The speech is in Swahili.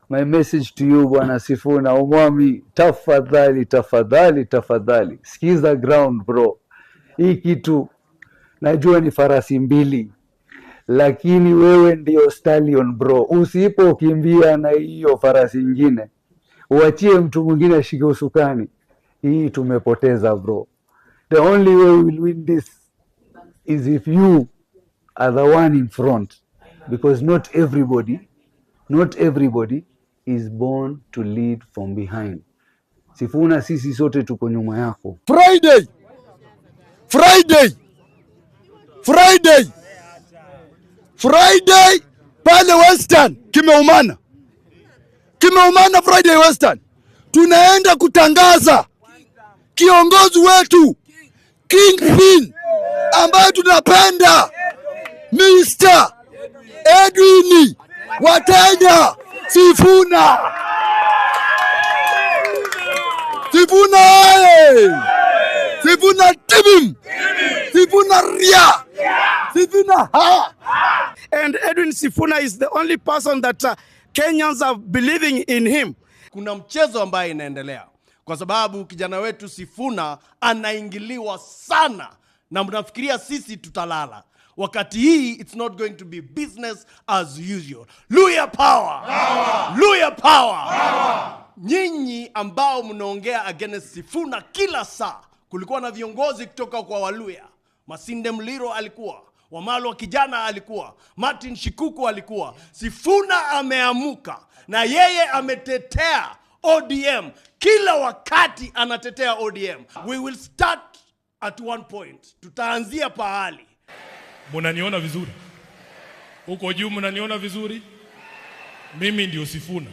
My message to you Bwana Sifuna Omwami, tafadhali tafadhali tafadhali, sikiza ground bro. Hii kitu najua ni farasi mbili, lakini wewe ndio stallion bro. Usipokimbia na hiyo farasi ingine, uachie mtu mwingine ashike usukani, hii tumepoteza bro. The only way we will win this is if you are the one in front, because not everybody is born to lead from behind. Sifuna, sisi sote tuko nyuma yako. Friday, Friday, Friday, Friday pale Western kimeumana, kimeumana. Friday Western tunaenda kutangaza kiongozi wetu Kingpin ambaye tunapenda, Mr. Edwin Watenya Sifuna. Sifuna oye! Sifuna tibim! Sifuna ria! Sifuna ha! And Edwin Sifuna is the only person that Kenyans are believing in him. Kuna mchezo ambaye inaendelea kwa sababu kijana wetu Sifuna anaingiliwa sana, na mnafikiria sisi tutalala. Wakati hii it's not going to be business as usual. Luya power! Power! Luya power! Power! Nyinyi ambao mnaongea against Sifuna kila saa, kulikuwa na viongozi kutoka kwa Waluya. Masinde Muliro alikuwa, Wamalwa kijana alikuwa, Martin Shikuku alikuwa. Sifuna ameamuka na yeye ametetea ODM kila wakati, anatetea ODM. We will start at one point, tutaanzia pahali. Munaniona vizuri huko juu? Mnaniona vizuri? Mimi ndio Sifuna.